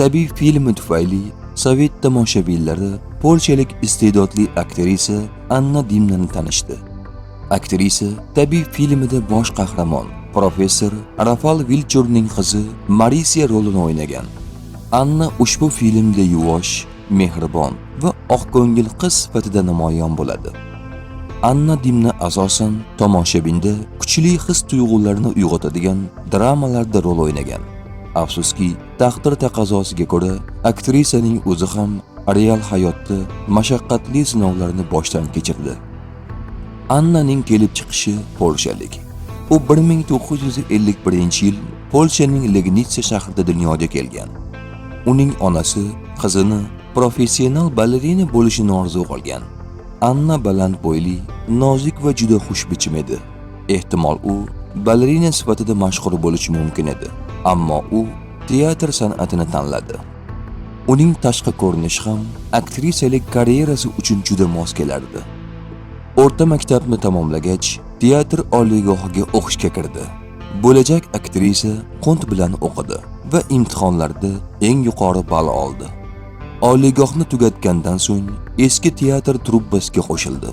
Tabib filmi tufayli sovet tomoshabinlari polshalik iste'dodli aktrisa Anna Dimnani tanishdi. Aktrisa Tabib filmida bosh qahramon professor Rafal Vilchurning qizi Marisiya rolini o'ynagan. Anna ushbu filmda yuvosh, mehribon va oqko'ngil qiz sifatida namoyon bo'ladi. Anna Dimna asosan tomoshabinda kuchli his tuyg'ularni uyg'otadigan dramalarda rol o'ynagan. Afsuski, taqdir taqozosiga ko'ra aktrisaning o'zi ham real hayotda mashaqqatli sinovlarni boshdan kechirdi. Annaning kelib chiqishi polshalik. U 1951-yil Polshaning Legnitsa shahrida dunyoga kelgan. Uning onasi qizini professional balerina bo'lishini orzu qilgan. Anna baland bo'yli, nozik va juda xushbichim edi. Ehtimol, u balerina sifatida mashhur bo'lishi mumkin edi, ammo u teatr san'atini tanladi. Uning tashqi ko'rinishi ham aktrisalik karyerasi uchun juda mos kelardi. O'rta maktabni tamomlagach, teatr oliygohiga o'qishga kirdi. Bo'lajak aktrisa qunt bilan o'qidi va imtihonlarda eng yuqori ball oldi. Oliygohni tugatgandan so'ng eski teatr truppasiga qo'shildi.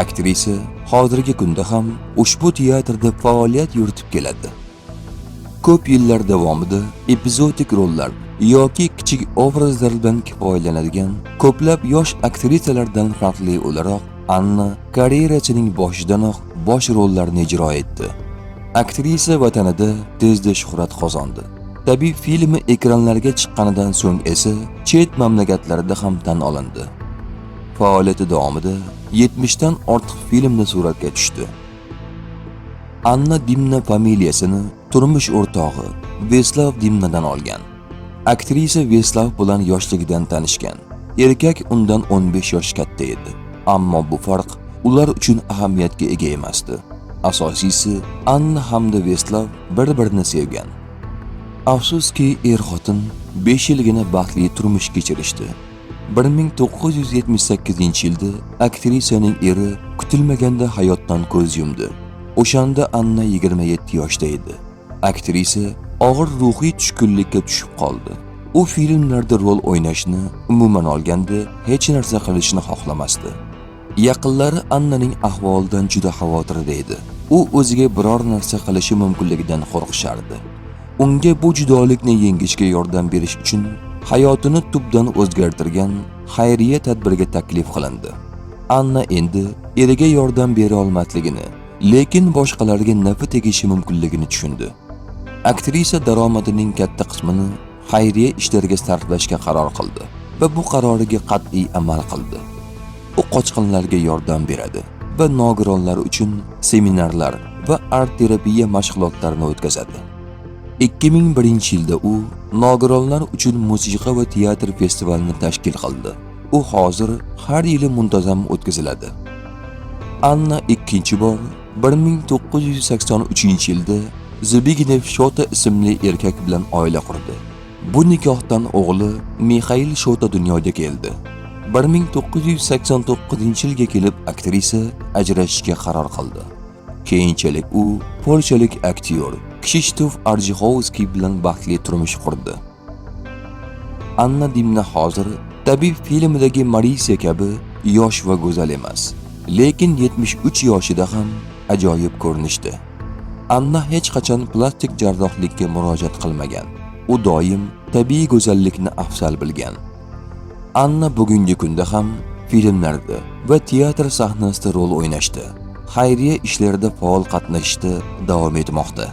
Aktrisa hozirgi kunda ham ushbu teatrda faoliyat yuritib keladi. Ko'p yillar davomida epizodik rollar yoki kichik obrazlar bilan kifoyalanadigan ko'plab yosh aktrisalardan farqli o'laroq, Anna karyerasining boshidanoq bosh rollarni ijro etdi. Aktrisa vatanida tezda shuhrat qozondi. Tabib filmi ekranlarga chiqqanidan so'ng esa chet mamlakatlarda ham tan olindi. Faoliyati davomida 70 dan ortiq filmda suratga tushdi. Anna Dimna familiyasini turmush o'rtog'i Veslav Dimnadan olgan. Aktrisa Veslav bilan yoshligidan tanishgan. Erkak undan 15 yosh katta edi. Ammo bu farq ular uchun ahamiyatga ega emasdi. Asosiysi, Anna hamda Veslav bir-birini sevgan. Afsuski, er-xotin 5 yilgina baxtli turmush kechirishdi. 1978-yilda aktrisaning eri kutilmaganda hayotdan ko'z yumdi. O'shanda Anna 27 yoshda edi. Aktrisa og'ir ruhiy tushkunlikka tushib qoldi. U filmlarda rol o'ynashni, umuman olganda hech narsa qilishni xohlamasdi. Yaqinlari Annaning ahvolidan juda xavotirda edi. U o'ziga biror narsa qilishi mumkinligidan qo'rqishardi. Unga bu judolikni yengishga yordam berish uchun hayotini tubdan o'zgartirgan xayriya tadbiriga taklif qilindi. Anna endi eriga yordam bera olmasligini, lekin boshqalarga nafi tegishi mumkinligini tushundi. Aktrisa daromadining katta qismini xayriya ishlariga sarflashga qaror qildi va bu qaroriga qat'iy amal qildi. U qochqinlarga yordam beradi va nogironlar uchun seminarlar va art terapiya mashg'ulotlarini o'tkazadi. 2001-yilda u nogironlar uchun musiqa va teatr festivalini tashkil qildi. U hozir har yili muntazam o'tkaziladi. Anna ikkinchi bor 1983-yilda Zbigniew Shota ismli erkak bilan oila qurdi. Bu nikohdan o'g'li Mixail Shota dunyoga keldi. 1989-yilga kelib aktrisa ajrashishga qaror qildi. Keyinchalik u polshalik aktyor Kshishtof Arjixovskiy bilan baxtli turmush qurdi. Anna Dimna hozir Tabib filmidagi Marisiya kabi yosh va go'zal emas, lekin 73 yoshida ham ajoyib ko'rinishda. Anna hech qachon plastik jarrohlikka murojaat qilmagan. U doim tabiiy go'zallikni afzal bilgan. Anna bugungi kunda ham filmlarda va teatr sahnasida rol o'ynashda, xayriya ishlarida faol qatnashishda davom etmoqda.